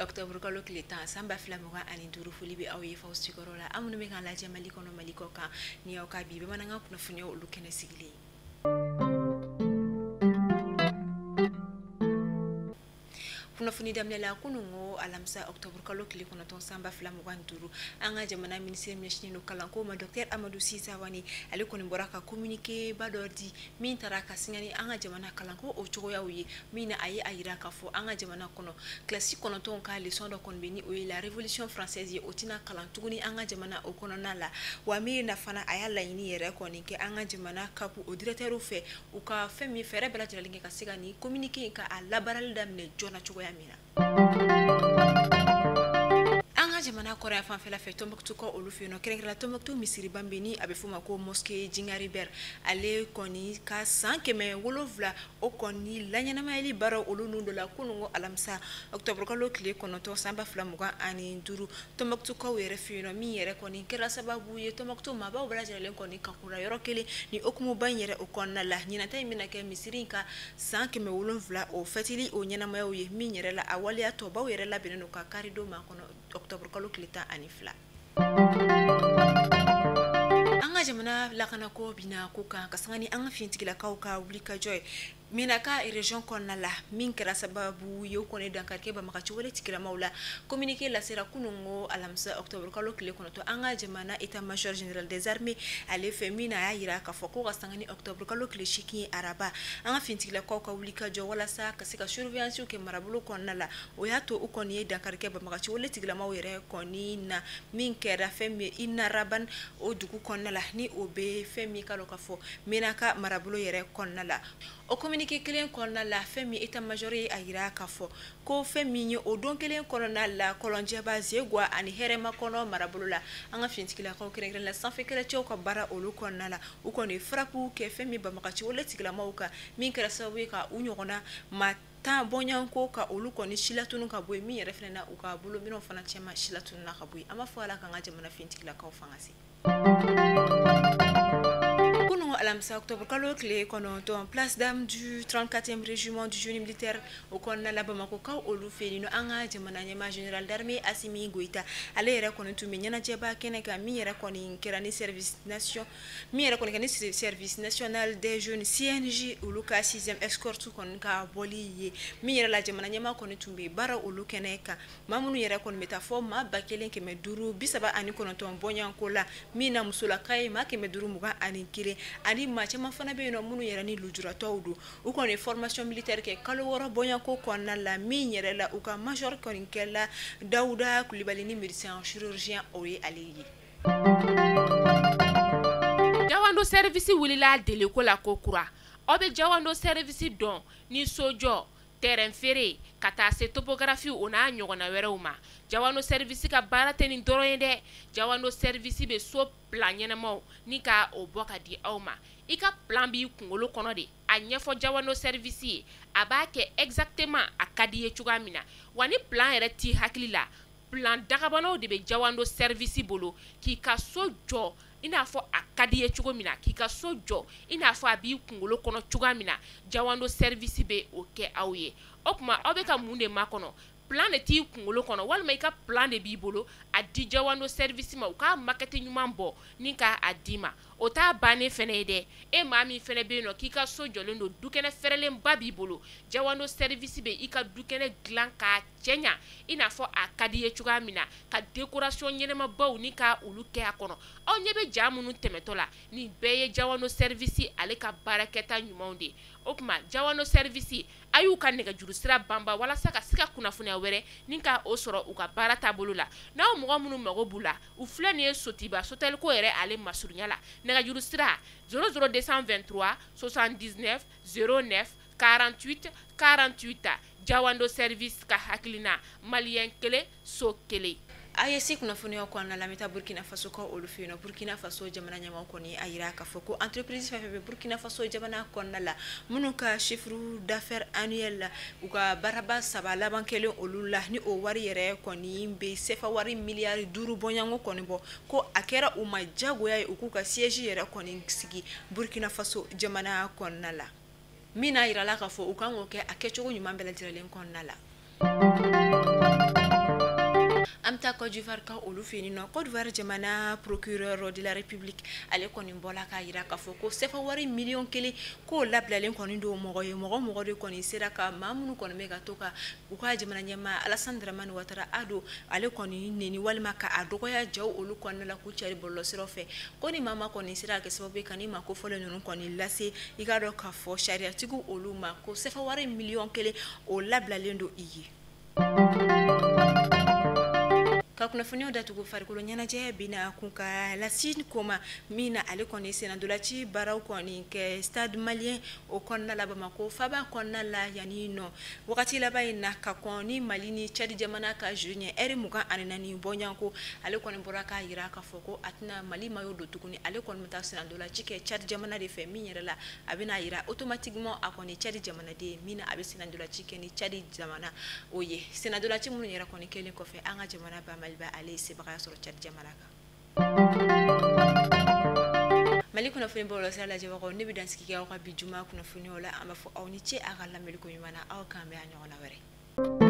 Octobre kalo tile 10 san 2025, foli bɛ aw ye f'aw sigiyɔrɔ la, aw minnu bɛ k'an lajɛ Mali kɔnɔ, Mali kɔ kan. Ni aw ka bi bamanankan kunnafoniyaw olu kɛnɛ sigilen. Kunnafoni daminɛ la, kununko alamisa octobre kalo tile 9 san 2025, an ka jamana minisiri ɲɛsinnen don kalanko ma, docteur Amadou Sy Savané, ale kɔni bɔra ka communiqué ba dɔ di min taara ka singa ni an ka jamana kalanko o cogoyaw ye, min na a ye a yira k'a fɔ an ka jamana kɔnɔ kilasi 9 ka leçon dɔ kɔni bɛ, ni o ye la révolution française ye, o tɛna kalan tuguni an ka jamana o kɔnɔna la. Wa min na fana, a y'a laɲini yɛrɛ kɔni kɛ an ka jamana CAP o directeur fɛ, u ka fɛn min fɛɛrɛ bɛɛ lajɛlen kɛ ka se ka nin communiqué in ka a labaarali daminɛ joona cogoya min na. An ka jamana kɔrɔya fanfɛla fɛ, Tɔnbukutukaw olu fɛ yen nɔ, kɛrɛnkɛrɛnnenya Tɔnbukutu misiriba bɛ, ni a bɛ f'o ma ko mosquée Djingareyber, ale kɔni ka san 700 o kɔni laɲɛnamayali baara olu nun dɔ la kununko alamisa octobre kalo tile 9 san 2025, Tɔnbukutukaw yɛrɛ fɛ yen nɔ, min yɛrɛ kɔni kɛra sababu ye Tɔnbukutu maabaw bɛɛ lajɛlen kɔni ka kura yɔrɔ kelen ni okumuba in yɛrɛ o kɔnɔna la. Ɲinata in bɛna kɛ misiri in ka san 700 o fɛtili o ɲɛnamayaw ye, min yɛrɛ la a waleya tɔbaw yɛrɛ labɛnnen don ka kari don ma kɔnɔ octobre kalo tile 12. An ka jamana lakanako bina ko kan ka sanga ni an ka finitigilakaw ka wulikajɔ ye Menaka région kɔnɔna la, min kɛra sababu ye o kɔni dankari kɛ banbagaci wale tigilamaw la. Communiqué lasera kununko alamisa octobre kalo tile 9 an ka jamana état major général des armées ale fɛ, min na a y'a yira k'a fɔ ko ka sanga ni octobre kalo tile 8 araba, an ka finitigilakaw ka wulikajɔ walasa ka se ka surveillance kɛ marabolo kɔnɔna la, o y'a to u kɔni ye dankari kɛ banbagaci wale tigilamaw yɛrɛ kɔni na, min kɛra fɛn min ye Inaraban o dugu kɔnɔna la, ni o bɛ fɛn min ka dɔn k'a fɔ Menaka marabolo yɛrɛ kɔnɔna la. O communiqué kelen kɔnɔna la, fɛn min état major ye a yira k'a fɔ ko fɛn min ye o don kelen kɔnɔna la, Kɔlɔnjɛba, Zegwa ani Hɛrɛma kɔnɔ marabolo la, an ka finitigilakaw kɛrɛnkɛrɛn la sanfɛ kɛlɛcɛw ka baara olu kɔnɔna la, u kɔni frappe kɛ fɛn min banbagaci wale tigilamaw kan, min kɛra sababu ye ka u ɲɔgɔnna maa 10 bɔɲɔgɔnko ka olu kɔni silatunu ka bɔ yen, min yɛrɛ fana na u ka bolominɛnw fana cɛman silatununa ka bɔ yen. An b'a fɔ Ala k'an ka jamana finitigilakaw fanga se. Alamisa octobre kalo tile 9, place d'armes du 34e régiment du génie militaire o kɔnɔna la, Bamakɔkaw olu fɛ yen nɔ, an ka jamana ɲɛmaa général d'armée Assimi Goïta, ale yɛrɛ kɔni tun bɛ ɲɛnajɛba kɛnɛ kan, min yɛrɛ kɔni kɛra ni service nation min yɛrɛ kɔni kɛ ni service national des jeunes CNJ olu ka 6e escorte kɔni ka bɔli ye, min yɛrɛ la jamana ɲɛmaa kɔni tun bɛ baara olu kɛnɛ kan. Maa minnu yɛrɛ kɔni bɛ taa fɔ maa 1539 bɔɲɔgɔnko la, min na musolaka ye maa 521, ani maa caman fana bɛ yen nɔ minnu yɛrɛ ni lujuratɔw don. U kɔni formation militaire kɛ kalo 6 bɔɲɔgɔnko kɔnɔna la, min yɛrɛ la u ka major kɔni kɛla Dawuda Kulibali ni médecin chirurgien o ye ale ye. Jawando service wulila deliko la ko kura. Aw bɛ Jawando service dɔn ni sojɔ, terrain feere, ka taa se topographie o n'a ɲɔgɔnna wɛrɛw ma. Jawando service ka baara tɛ nin dɔrɔn ye dɛ. Jawando service bɛ so plan ɲɛnamaw ni ka o bɔ ka di aw ma. I ka plan b'i kunkolo kɔnɔ de, a ɲɛfɔ Jawando service ye, a b'a kɛ exactement a ka di ye cogoya min na. Wa ni plan yɛrɛ t'i hakili la, plan dagabanaw de bɛ Jawando service bolo k'i ka so jɔ i n'a fɔ a ka di ye cogo min na, k'i ka so jɔ i n'a fɔ a b'i kunkolo kɔnɔ cogoya min na. Jawando service bɛ o kɛ aw ye. O tuma aw bɛ ka mun de makɔnɔ? Plan de t'i kunkolo kɔnɔ, walima i ka plan de b'i bolo, a di Jawando service ma, u k'a maquette ɲuman bɔ ni k'a d'i ma. O t'a bannen fɛnɛ ye dɛ. E maa min fɛnɛ bɛ yen nɔ k'i ka so jɔlen don, dukɛnɛ fɛrɛlenba b'i bolo, Jawando service bɛ i ka dukɛnɛ dilan k'a cɛɲa i n'a fɔ a ka di ye cogoya min na, ka décoration ɲɛnamabaw ni ka olu kɛ a kɔnɔ. Aw ɲɛ bɛ ja minnu tɛmɛtɔ la, nin bɛɛ ye Jawando service ale ka baarakɛta ɲumanw de ye. O tuma Jawando service, a y'u ka nɛgɛjuru sira banba walasa ka se ka kunnafoniya wɛrɛ ni ka o sɔrɔ u ka baara taabolo la. N'aw mɔgɔ minnu mago b'u la, u filɛ nin ye Sotiba Sotelko yɛrɛ ale masurunya la. Nɛgɛjuru sira 00223 79 09 48 48. Jawando service ka hakilina, maliyɛn kelen so kelen. AES kunnafoniyaw kɔnɔna la, an bɛ taa Burkina Faso kaw olu fɛ yen nɔ. Burkina Faso jamana ɲɛmaaw kɔni a yira k'a fɔ ko entreprise fɛn fɛn bɛ Burkina Faso jamana kɔnɔna la, minnu ka chiffre d'affaires annuel la, u ka baaraba 3 laban kelen olu la, ni o wari yɛrɛ kɔni bɛ CFA wari miliyari 5 bɔɲɔgɔnko kɔni bɔ, ko a kɛra u ma diyagoya ye u k'u ka siège yɛrɛ kɔni sigi Burkina Faso jamana kɔnɔna la, min n'a yirala k'a fɔ u kan k'o kɛ a kɛcogo ɲuman bɛɛ lajɛlen kɔnɔna la. An bɛ taa Côte d'Ivoire ka olu fɛ yen nɔ. Côte d'Ivoire jamana procureur de la République, ale kɔni bɔla k'a jira k'a fɔ ko CFA wari miliyɔn 1 k'o labilalen kɔni don mɔgɔ ye, mɔgɔ mɔgɔ de kɔni sera ka maa minnu kɔni bɛ ka to ka u ka jamana ɲɛmaa Alassane Dramane Ouattara ado ale kɔni neni walima ka a dɔgɔya jaw olu kɔnɔna la k'u cari bɔlɔlɔsiraw fɛ, ko ni maa ma kɔni sera ka kɛ sababu ye ka ni maa kofɔlen ninnu kɔni lase, i k'a dɔn k'a fɔ sariyatigiw olu ma, ko CFA wari miliyɔn 1 o labilalen don i ye. Ka kunnafoniyaw datugu, farikolo ɲɛnajɛ bɛna kun ka Lasine Koma min na, ale kɔni sennantolaci baaraw kɔni kɛ Stade Malien o kɔnɔna la, Bamakɔ faba kɔnɔna la yanni nɔ. Wagati laban in na, ka kɔn ni Mali ni Tchad jamana ka jeu ɲɛ ɛri 24 bɔɲɔgɔnko, ale kɔni bɔra k'a jira k'a fɔ ko a tɛna Mali maillot don tuguni, ale kɔni bɛ taa sennantolaci kɛ Tchad jamana de fɛ, min yɛrɛ la a bɛna jira automatiquement a kɔni Tchad jamanaden min na, a bɛ sennantolaci kɛ ni Tchad jamana o ye. Sennantolaci minnu yɛrɛ kɔni kɛlen kɔfɛ, an ka jamana ba Maliba, ale ye sebagaya sɔrɔ Tchad jamana kan. Mali kunnafoni bɔlɔlɔsira lajɛbagaw, ne bɛ dansigi kɛ aw ka bi juma kunnafoniyaw la. An b'a fɔ aw ni ce a ka lamɛnni ko ɲuman na. Aw k'an bɛn a ɲɔgɔnna wɛrɛ.